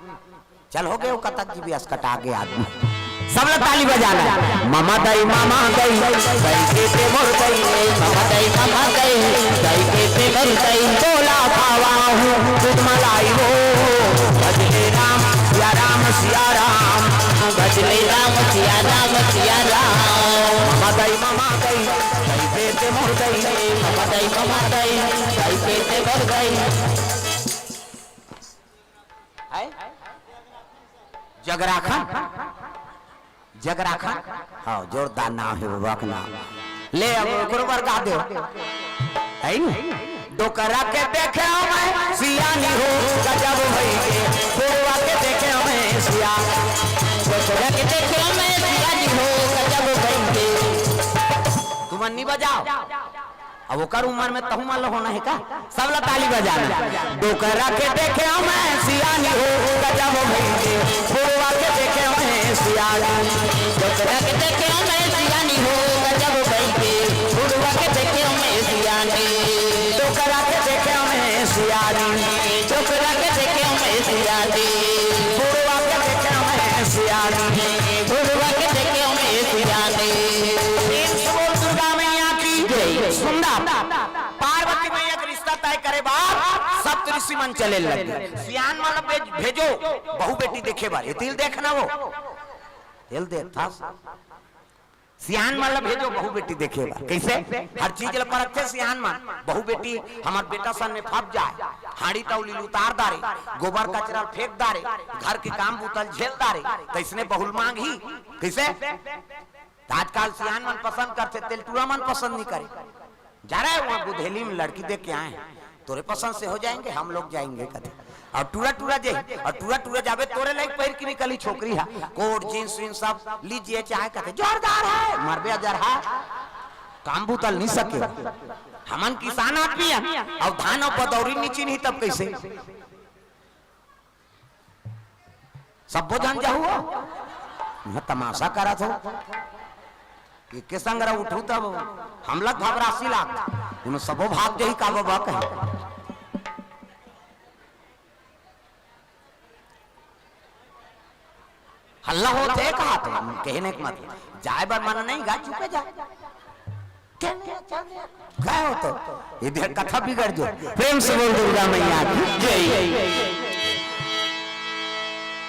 चल हो गए वो कतक जी भी असकटा गए आदमी। सब लोग ताली बजाना। ममा दई, ममा दई, दई के ते मोर दई, ममा दई, ममा दई, दई के ते मोर दई, तोला खावा हूँ दूध मलाई हो। भजले राम, सिया राम, सिया राम। भजले राम, सिया राम, सिया राम। ममा दई, ममा दई, दई के ते मोर दई, ममा दई, ममा दई, दई के ते मोर दई। हैं? जगराखन? जगराखन? हाँ, जोरदार नाम हे बाबा के नाम। ले अब ओकरो बर गा दे। है नी? डोकरा के देखे मैं सियानी हो, गजब भई के बुढ़वा के देखे मैं सियानी। डोकरा के देखे मैं सियानी हो, गजब भई के। तुमन नी बजाओ। अब ओकर उम्र में तहु मन ल होना हे का? सब ला ताली बजाना। डोकरा के देखे मैं सियानी हो, गजब भई के। बुढ़वा के देखे मैं सियानी। डोकरा के देखे मैं सियानी हो, गजब भई के। बुढ़वा के देखे मैं सियानी। डोकरा के देखे मैं सियानी। डोकरा के देखे मैं सियानी। बुढ़वा के देखे मैं सियानी। बुढ़वा के देखे मैं सियानी। प्रेम से बोल दुर्गा मैया की जय। सुंदर। पार्वती बाद सप्त ऋषि मन चले लग गे। सियान मन ला भेज-, भेजो बहू बेटी देखे बर। एती ल देख ना वो, एल देख था। सियान मन ला भेजो बहू बेटी देखे बर। कइसे? हर चीज ला परखथे सियान मन। बहू बेटी हमर बेटा सन में फंस जाए, हाड़ी तौली ल उतार डारे, गोबर कचरा ल फेंक डारे, घर के काम बूता ल झेल डारे, त अइसने बहू ल मांगही। कइसे? त आजकल सियान मन पसंद करथे, तेल टूरा मन पसंद नइ करे। जा रे, वहाँ बुधेली में लड़की देख के आए हैं, तोरे पसंद से हो जाएंगे, हम लोग जाएंगे कथे। अउ टूरा टूरा जे, अउ टूरा टूरा जाबे, तोरे लाइक पहिर के निकली छोकरी हा, कोट जींस वींस सब लीजिए चाहे कथे, जोरदार है, मरबे अजरहा, काम बूता ल नइ सके। हमन किसान आदमी हन, अउ धान अउ पदौरी नइ चिन्ही तब कइसे? सब्बो झन जाहू हो, मैं तमाशा करत हो। एके संग रह उठू तब हमला घबरासी लाग, तुम सबो भाग जाही का बाबा कहे। हल्ला होत हे कहा तो, कहे नहीं मत, जाए बर मन नहीं गा, चुपे जा। चल, चल, गए हो तो। ये देख कथा बिगड़ जो। प्रेम से बोल दुर्गा मैया की जय।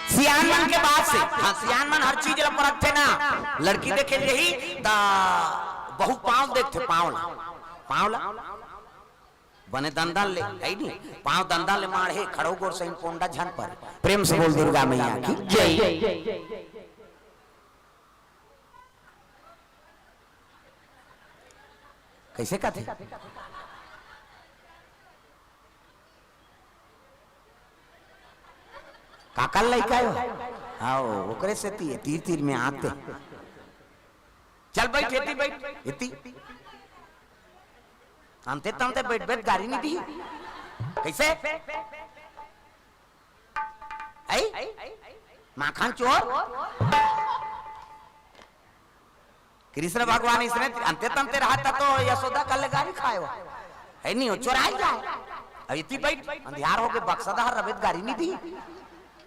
सियान मन के बात से, हाँ, सियान मन हर चीज ला परखथे ना। लड़की देखे ल जाही त बहू पाँव देखथे, पाँव ला, पाँव ला। बने दंदन ले, है नी? पाँव दंदन ले माढ़े, खड़ो गोड़ सही पोंडा झन परे। प्रेम से बोल दुर्गा मैया की जय। कइसे कथे? काकर लइका हे? हाँ, ओकरे सेती तीर तीर में आथे। चल बइठ, एती बइठ, एती। अंते तंते बइठ बइठ गारी नइ दिही। कइसे? ऐ? माखन चोर? कृष्ण भगवान इसने अंते तंते रहत त तो यशोदा कल्ले गारी खाए हो। है नहीं, वो चोराई जाए। अब एती बइठ, अंधियार होके बक्सा डहर रबे त गारी नइ दिही।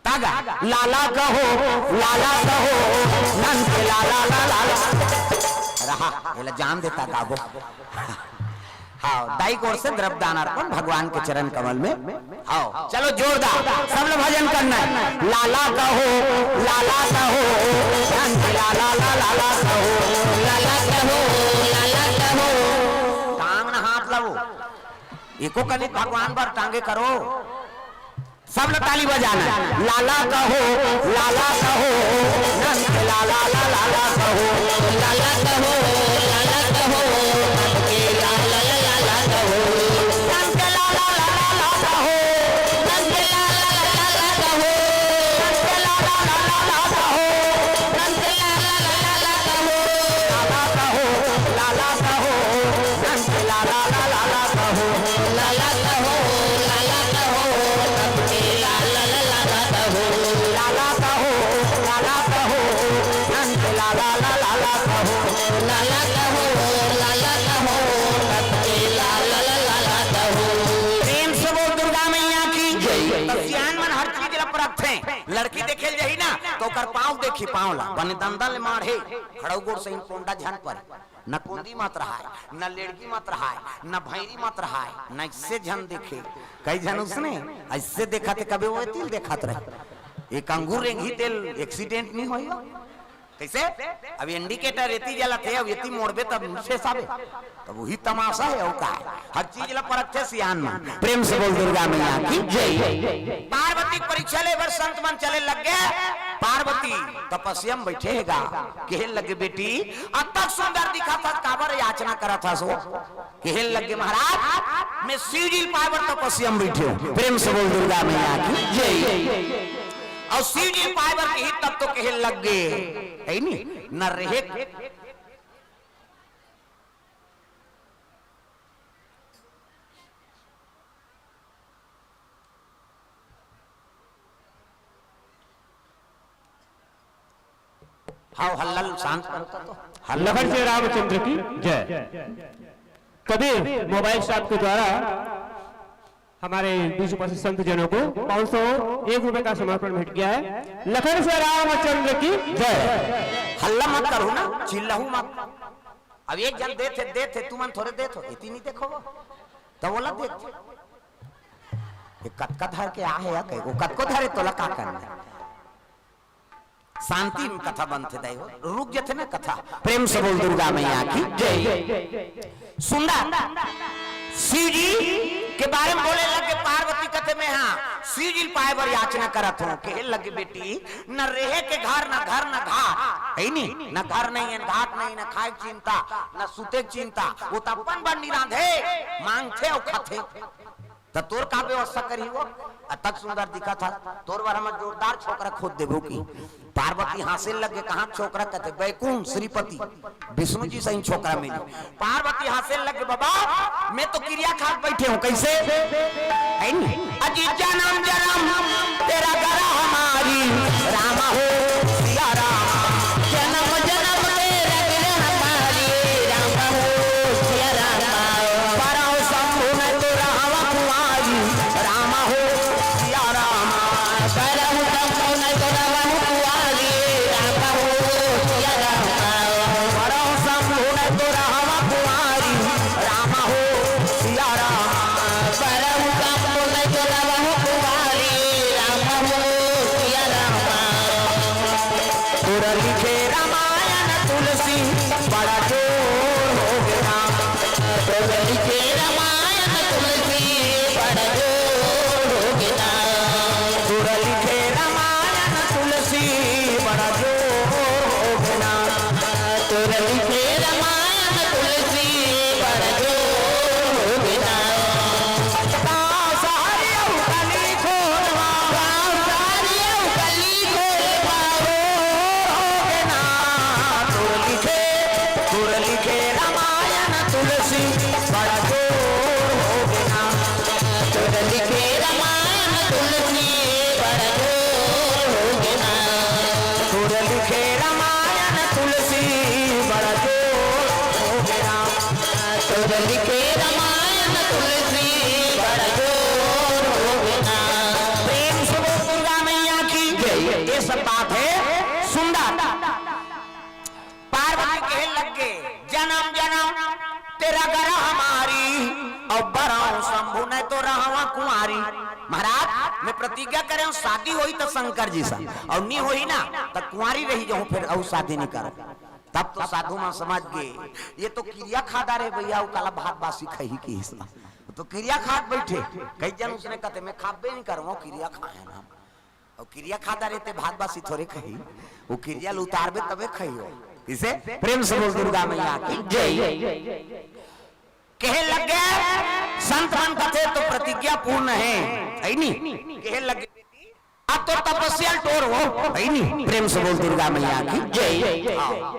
तागा, लाला कहो, लाला कहो, नंद के लाला, लाला, लाला। रहा, एला जान देता गाबो। हाँ, दाई गोड़ से द्रव्य दान अर्पण भगवान के चरण कमल में। हाँ, चलो जोरदार, सब लोग भजन करना है। लाला कहो, लाला कहो, नंद लाला, लाला, लाला कहो, लाला कहो, लाला कहो। टांग ना हाथ लाओ, एको कनिक भगवान बर टांगे करो। सब लोग ताली बजाना है। लाला कहो, लाला कहो, नंद के लाला, लाला, लाला कहो। लाला कहो, लाला कहो, नंद के लाला, लाला, लाला कहो। नंद के लाला, लाला, लाला कहो। नंद के लाला, लाला, लाला कहो। नंद के लाला, लाला, लाला कहो। नंद के लाला, लाला, लाला कहो। लाला कहो, लाला कहो, नंद के लाला, लाला, लाला कहो। लाला कहो, लाला कहो, नंद के लाला, लाला, लाला कहो। लाला कहो, लाला कहो, नंद के लाला, लाला, लाला कहो। लाला कहो, लाला कहो, नंद के लाला, लाला, लाला कहो। प्रेम से बोल दुर्गा मैया की जय। त सियान मन हर चीज ला परखथे। लड़की देखे ल जाही ना, त ओकर पाँव देखी, पाँव ला। बने दंदन ले माढ़े, खड़ो गोड़ सही पोंडा झन परे। न कोंदी मत रहाय, न लेड़गी मत रहाय, न भैरी मत रहाय, न इससे झन देखे। कई झन उसने ऐसे देखत हे, कभी वो तिल देखत रहे। एक अंगूर रेंगही तेल accident नहीं होई हो। कइसे? अब indicator एती जलत हे, अब एती मोड़बे तब नीचे साबे। तब वही तमाशा हे, अउ का हे? हर चीज ला परखथे सियान मन। प्रेम से बोल दुर्गा मैया की जय। पार्वती के परीक्षा ले बर संत मन चले लग गे। पार्वती तपस्या में बइठे हे गा, कहे लगे, "बेटी, अतक सुंदर दिखत हस, काबर याचना करत हस वो?" कहे लगे, "महाराज, मैं शिव जी ल पाए बर तपस्या में बइठे हूँ।" प्रेम से बोल दुर्गा मैया की जय। अउ शिव जी ल पाए बर कही तब तो कहे लग गे, है नी? न रहे हाव, हल्ला ल शांत करो तो। हल्ला लखन श्री रामचंद्र की जय। कबीर मोबाइल शॉप के द्वारा हमारे बीच उपस्थित संत जनों को पाँच सौ एक रुपए का समर्पण भेंट किया है। लखन श्री रामचंद्र की जय। हल्ला मत करो ना, चिल्लाहू मत। अब एक झन देथे, देथे, तुमन थोरे देथो, एती नहीं देखो वो। तो बोला देथे। ये कतका धर के आ हे या कहे, वो कतको धरे, तोला का करना? शांति में कथा बनथे दाई हो, रुक जथे ना कथा। प्रेम से बोल दुर्गा मैया की जय। सुंदर शिव जी के बारे में बोले लगे, पार्वती कथे में, हाँ, शिव जी पाए बर याचना करत हूँ। कहे लगे, बेटी, न रहे के घर, न घर, न घाट, है नी, न घर नहीं है, घाट नहीं, न खाए के चिंता, न सुते के चिंता, वो तो अपन बर निरांधे मांगथे और खाथे। त तोर का व्यवस्था करही वो? अतक सुंदर दिखत हस, तोर बर हमन जोरदार छोकरा खोज देबो कि। पार्वती हाँसे लगे, कहाँ छोकरा? कथे, बैकुंठ श्रीपति विष्णु जी सही छोकरा मिली। पार्वती हाँसे लगे, बाबा, मैं तो किरिया खा के बैठे हूँ, कैसे? है नी? अजी जन्म जन्म तेरा गला हमारी, राम हो सिया राम। जन्म जन्म तेरा गला हमारी, राम हो सिया राम। परौ शंभु न तो रहवा कुंवारी, राम हो सिया राम। परौ शंभु न तो रहवा कुंवारी, राम हो सिया राम। परौ शंभु न तो रहवा कुंवारी, राम हो सिया राम। परौ शंभु न तो रहवा कुंवारी, राम हो सिया राम। तोर लिखे रामायण तुलसी बड़ा जोर हो गे ना। तोर लिखे रामायण तुलसी बड़ा जोर हो गे ना। तोर लिखे रामायण तुलसी बड़ा जोर हो गे ना। तोर लिखे रामायण तुलसी बड़ा जोर हो गे ना। का सहरी अउ कली खोलवा। का सहरी अउ कली खोलवा। हो गे ना। तोर लिखे, तोर लिखे रामायण तुलसी बड़ा जोर हो गे ना। तोर लिखे रामायण तुलसी बड़ा जोर हो गे ना। तोर लिखे रामायण तुलसी बड़ा जोर हो गे ना। तोर लिखे रामायण तुलसी बड़ा जोर हो गे ना। प्रेम से बोल दुर्गा मैया की जय। ये सब बात है सुंदर। पार्वती कहे लग गे, "जनम जनम तेरा गला हमारी, अउ बरौं शंभु न तो रहवां कुंवारी।" महाराज, मैं प्रतिज्ञा करे हूँ, शादी होही त शंकर जी सा, अउ नी होही ना त कुंवारी रही जाहूँ, फेर अउ शादी नी करहूँ। तब तो साधु मन समझ गे, ये तो किरिया खा डारे भैया, अउ काला भात बासी खाही किहिस ना। तो किरिया खात बैठे, कई जन उसने कहते, "मैं खाबे नी करहूँ, किरिया खाए ना।" अउ किरिया खा डारे ते भात बासी थोरे खाही, वो किरिया ल उतारबे तबे खाही हो। किसे? प्रेम से बोल दुर्गा मैया की जय। कहे लग गे, संत मन कथे तो प्रतिज्ञा पूर्ण है, है नी? कहे लग गे, अब तो तपस्या ल टोर हो, है नी? प्रेम से बोल दुर्गा मैया की जय। हाँ।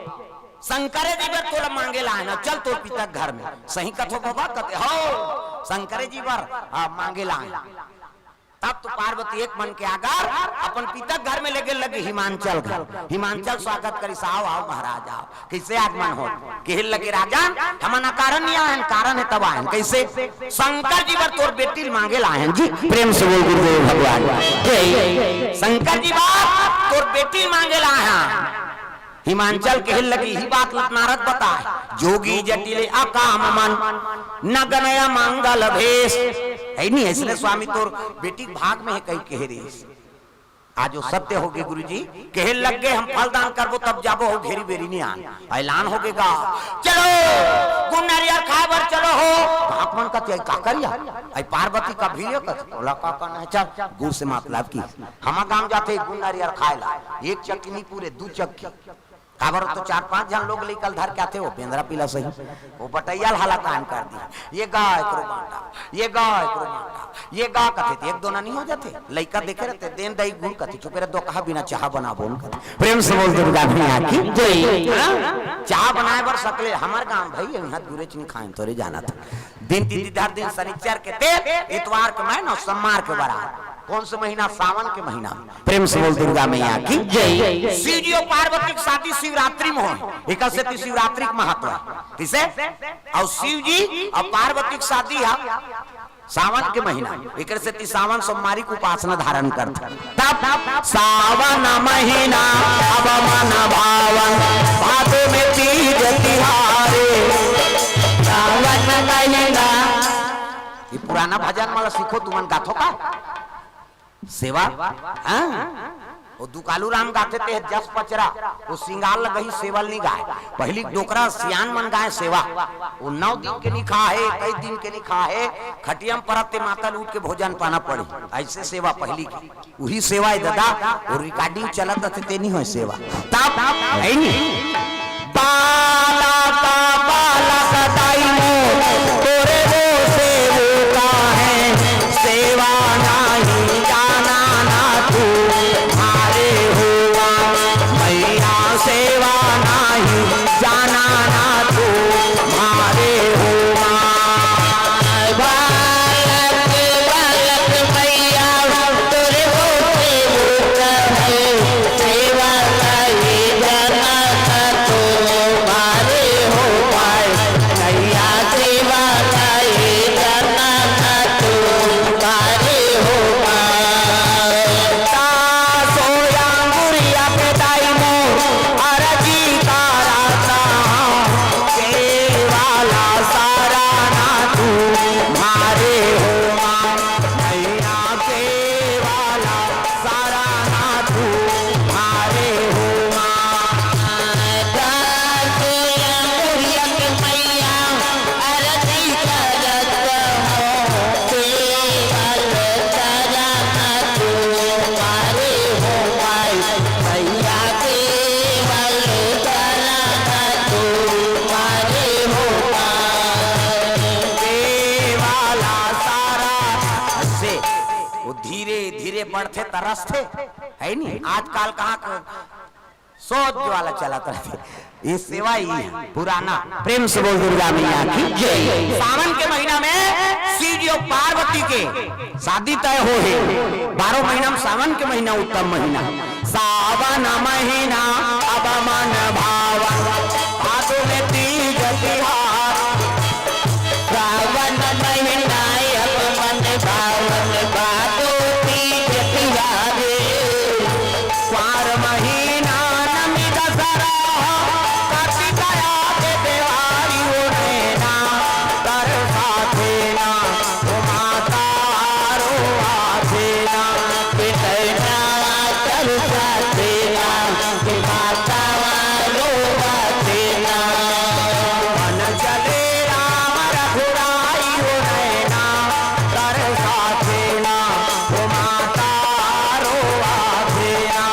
शंकर जी बर तोला मांगे ला हे ना, चल तोर पिता घर में। सही कथो बाबा, कथे हो, शंकर जी बर, हाँ, मांगे ला हे। तब तो पार्वती एक मन के आगर अपन पिता घर में लेगे लगे हिमांचल घर। हिमांचल स्वागत करिस, "आओ, आओ महाराज, आओ।" कैसे आगमन हो? कहे लगे, "राजन, हमन अकारण नी आए हन, कारण हे तब आए हन।" कैसे? "शंकर जी बर तोर बेटी ल मांगे ला आए हन जी।" प्रेम से बोल गुरुदेव भगवान जय। "शंकर जी बर तोर बेटी ल मांगे ला आए हन।" हिमांचल कहे लगे, "इही बात ल नारद बताए, जोगी जटिल अकाम मन, नगन अमंगल भेष।" है नी, अइसने स्वामी तोर बेटी के भाग में हे कही कहे रहिस। आज वो सत्य हो गे गुरुजी, कहे लग गे, "हम फल दान करबो तब जाबो, हो घेरी बेरी नी आन।" ऐलान हो गे गा, "चलो, गुड़ नरियर खाए बर चलो हो।" बाप मन कथे, "का करिया?" आई पार्वती का भीड़ कथे, "तोला का करना हे, चल।" गुड़ से मतलब कि हमर गांव जाथे गुड़ नरियर खाए ला, एक चक्की नी पूरे, दू चक्की। काबर तो चार पांच झन लोग लइका ल धर के आथे, वो बेंदरा पिला सही, वो बटैया ल हालाकान कर दी, "ये गा एकरो बांटा, ये गा एकरो बांटा, ये गा," कथे, त एक दोना नी हो जाथे। लइका देखे रहिथे, "देन दई गुड़," कथे, "चुपे रे, दो कहा बिना चाहा बनाबो न," कथे। प्रेम से बोल दुर्गा मैया की जय। हाँ? चाहा बनाए बर सकले, हमर गांव भाई, इहाँ गुरेच नी खाएन, तोरे जानत। दिन तिथि धर दिन, शनिचर के तेल, इतवार के मैन अउ सोमवार के बरात। कौन से महीना? सावन के महीना। प्रेम से बोल दुर्गा मैया की जय। शिव जी अउ पार्वती के शादी शिवरात्रि में होय, एकर सेती शिवरात्रि के महत्व हे। किसे? अउ शिव जी अउ पार्वती के शादी हे सावन के महीना, एकर सेती सावन सोमवारी के उपासना धारण करथे। तब सावन महीना अब मन भावन, भादो में तीज तिहारे। सावन महीना, ये पूरा गाना भजन मन ल सीखो, तुमन गाथो का? सेवा, हाँ? वो दुकालू राम गाथे ते जस पचरा, वो सिंगार लगही सेवल नहीं गाय। पहली डोकरा सियान मन गाय सेवा। वो नौ दिन के निखा है, कई दिन के निखा है, खटिया म परत ते माता ल उठ के भोजन पाना पड़ी। ऐसे सेवा पहली की। उही सेवा है दादा, वो recording चलत रथे ते नहीं होय सेवा। तब है नहीं। बाला का बालक दाई मोर, तोरे वो सेवका है, सेवा नाही जाना ना तू, मारे हुआ मैया सेवा नाही जाना ना तू, मारे हुआ। बालक, बालक मैया, तोरे वो सेवका है, सेवा नाही जाना ना तू, मारे हो पाए। मैया सेवा नाही जाना ना तू, मारे हो पाए। सोया अंगुरिया पे दाई मोर, अरजी करत हँव, सेवा ला सारा ना तू, मारे हो माँ। मैया सेवा ला सारा ना तू, मारे हो माँ। दास अंगुरिया के मैया, अरजी करत हँव, सेवा ला सारा ना तू, मारे हो माई। मैया सेवा ला सारा ना तू, मारे हो माई। सेवा ला सारा से वो धीरे धीरे बढ़थे, तरसथे, है नहीं? आजकल कहाँ क-, सोच वाला चलत रथे। ये सेवा ही है पुराना। प्रेम से बोल दुर्गा मैया की जय। सावन के महीना में शिव जी और पार्वती के शादी तय हो हे। बारह महीना में सावन के महीना उत्तम महीना। सावन महीना अब मन भावन, भादो में तीज तिहार। सावन महीना अब मन भावन, भादो तीज तिहारे। कुआर महीना नमी दसरा, कार्तिक आगे देवारी ओ नैना, कर साथे ना, ओ माता रो आथे ना, के नैना कर साथे ना, के माता रो आथे ना। मन चले राम रघुराई ओ नैना, कर साथे ना, ओ माता रो आथे ना।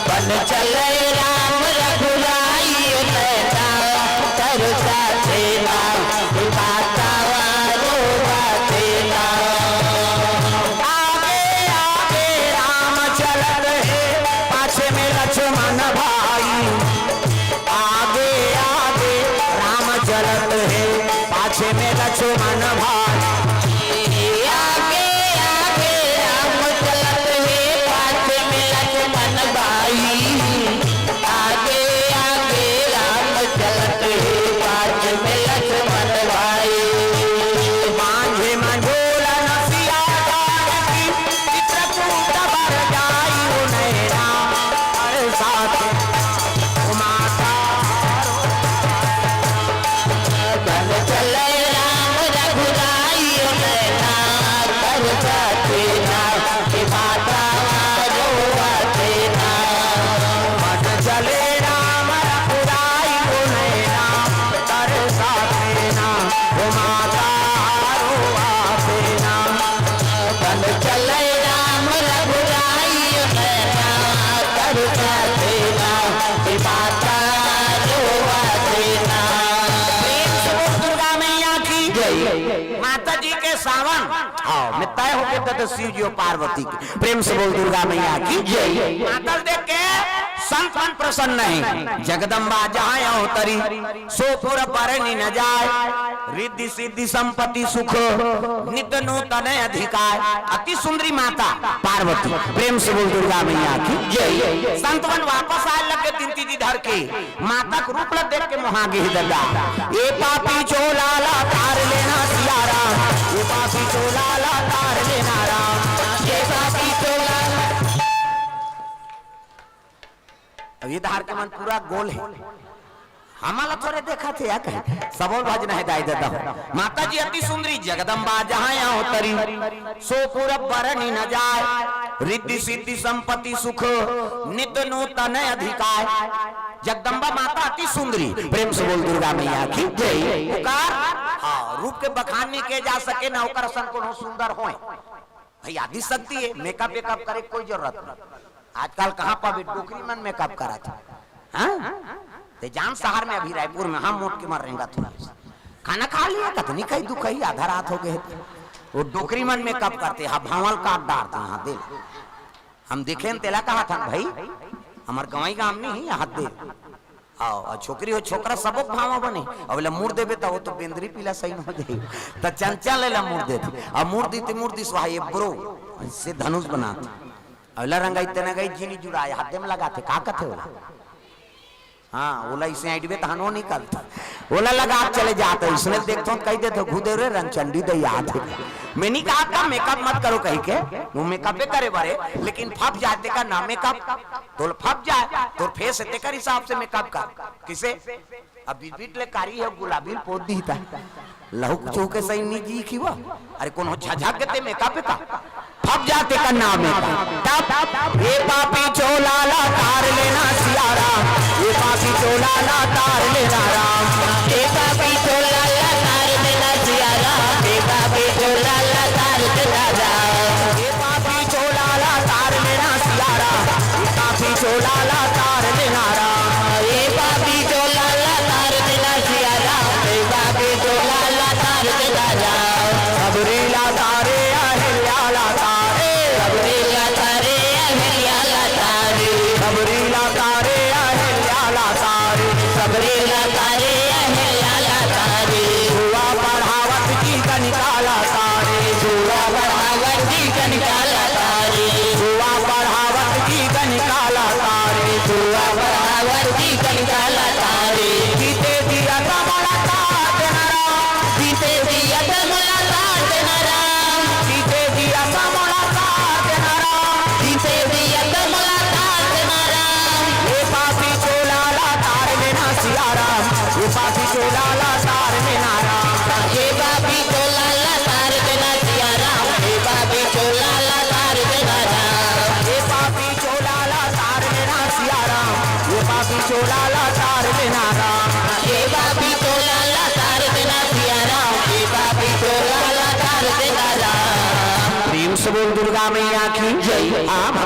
बन चले राम रघुराई ओ नैना, कर साथे ना, ओ माता रो आथे ना। आगे आगे राम चलत हे, पाछे में लक्ष्मण भाई। आगे आगे राम चलत हे, पाछे में लक्ष्मण भाई। आगे आगे राम चलत हे, पाछे में लक्ष्मण भाई। आगे आगे राम चलत हे, पाछे में लक्ष्मण भाई। मांझे मंझोला नसिया जानकी, चित्रकूट बर जाई ओ नैना, हर साथ ओ माता। बन चले राम रघुराई ओ नैना, कर साथे ना, के माता रो आथे ना। बन चले राम रघुराई ओ नैना, कर साथे ना, ओ माता रो आथे ना। बन चले राम रघुराई ओ नैना, कर साथे ना, ए माता रो आथे ना। प्रेम से बोल दुर्गा मैया की जय। माता जी के सावन, हाँ, में तय होके तो, तो शिव जी और पार्वती के। प्रेम से बोल दुर्गा मैया की जय। माता देख के संत मन प्रसन्न है। जगदम्बा जहाँ अवतरी, सो पुर बरनि न जाय। रिद्धि सिद्धि संपत्ति सुख, नित नूतन अधिकार। अति सुंदरी माता पार्वती। प्रेम से बोल दुर्गा मैया की जय। संत मन वापस आए लगे तीन तीन जी धर के। माता के रूप ला देख के मोहा गे हे ददा। ए पापी चोला ला तार लेना सिया राम, ए पापी चोला ला तार लेना राम, ए पापी चोला ला। अब ये धार के मन पूरा गोल है। हमला थोरे देखत हे या कहे, सबो ल भजना हे दाई ददा। माता जी अति सुंदरी जगदम्बा जहाँ अवतरी, सो पुर बरनी न जाय। रिद्धि सिद्धि संपत्ति सुख नित नूतन अधिकार। जगदम्बा माता अति सुंदरी, प्रेम से बोल दुर्गा मैया की जय। पुकार, हाँ, रूप के बखान नहीं किए जा सके, ना ओकर असन कोनो सुंदर होय। भाई आदि शक्ति हे, मेकअप वेकअप करे के कोई जरूरत नहीं। आजकल कहाँ पाबे डोकरी मन मेकअप करत हे? हाँ? ते जान शहर में अभी रायपुर में हम मोट के मर रेंगत हों। खाना खा लिया कतनी कही दुखही आधा रात हो गए हे। वो डोकरी मन मेकअप करते, हाँ भांवल काट डारते, हाँ दे। हम देखे न तेला कहा था भाई, हमर गंवई गाम नहीं है, हाँ दे। आओ, अउ छोकरी हो छोकरा सबो भांवा बने। अब ला मुड़ देबे त वो तो बेंदरी पीला सही हो जाई। त चंचल ले ला मुड़ देथे। अब मुड़ दी ते मुड़ दी सुहाई ब्रो। से धनुष बनाथे। अब ला रंगाई तेना गई जीनी जुड़ाए हाथ में लगाथे। का कथे ओला? हाँ, ओला इसे आइडबे तहनो निकलता। ओला लगा के चले जाते, इसने देखथो कह देते घुदे रे रंगचंडी दे याद है। मैं नहीं कहा था मेकअप मत करो कही के, वो मेकअपे करे बरे, लेकिन फप जाते का ना मेकअप, तो फप जाए, तो फेस तेकर हिसाब से मेकअप कर। किसे? अब बिटबिट ले कारी हे, गुलाबी ल पोत दिही ता। लहू कुछ होके सही नहीं जी की वो। अरे कोनो झझक के ते मेकअप का? फप जाते का नाम हे का? तब ये पापी चोला ला तार लेना सियारा, ये पापी चोला ला तार लेना राम। ये पापी चोला ला तार लेना सियारा, ये पापी चोला ला तार लेना राम। ये पापी चोला ला तार लेना सियारा, ये पापी चोला ला तार लेना राम। ये पापी चोला ला तार लेना सियारा, ये पापी चोला ला तार लेना राम। सबरी ला तारे अहिल्या ला तारे, सबरी ला तारे अहिल्या ला तारे, सबरी ला तारे अहिल्या ला तारे, सबरी ला तारे अहिल्या ला तारे। जुआ पढ़ावत की कनिका ला तारे, जुआ पढ़ावत की कनिका ला तारे, जुआ पढ़ावत की कनिका ला तारे, जुआ पढ़ावत की कनिका ला तारे। जीते दिया कमला तार देना राम, जीते दिया कमला तार देना राम, जीते दिया कमला तार देना राम, जीते दिया कमला तार देना राम। ये पापी चोला ला तार लेना सियाराम, ये पापी चोला ला तार लेना राम। ये पापी चोला ला तार देना सियाराम, ये पापी चोला ला तार देना राम। ये पापी चोला ला तार लेना सियाराम, ये पापी चोला ला तार लेना राम। ये पापी चोला ला तार देना सियाराम, ये पापी चोला ला तार देना राम। प्रेम से बोल दुर्गा मैया की जय। आप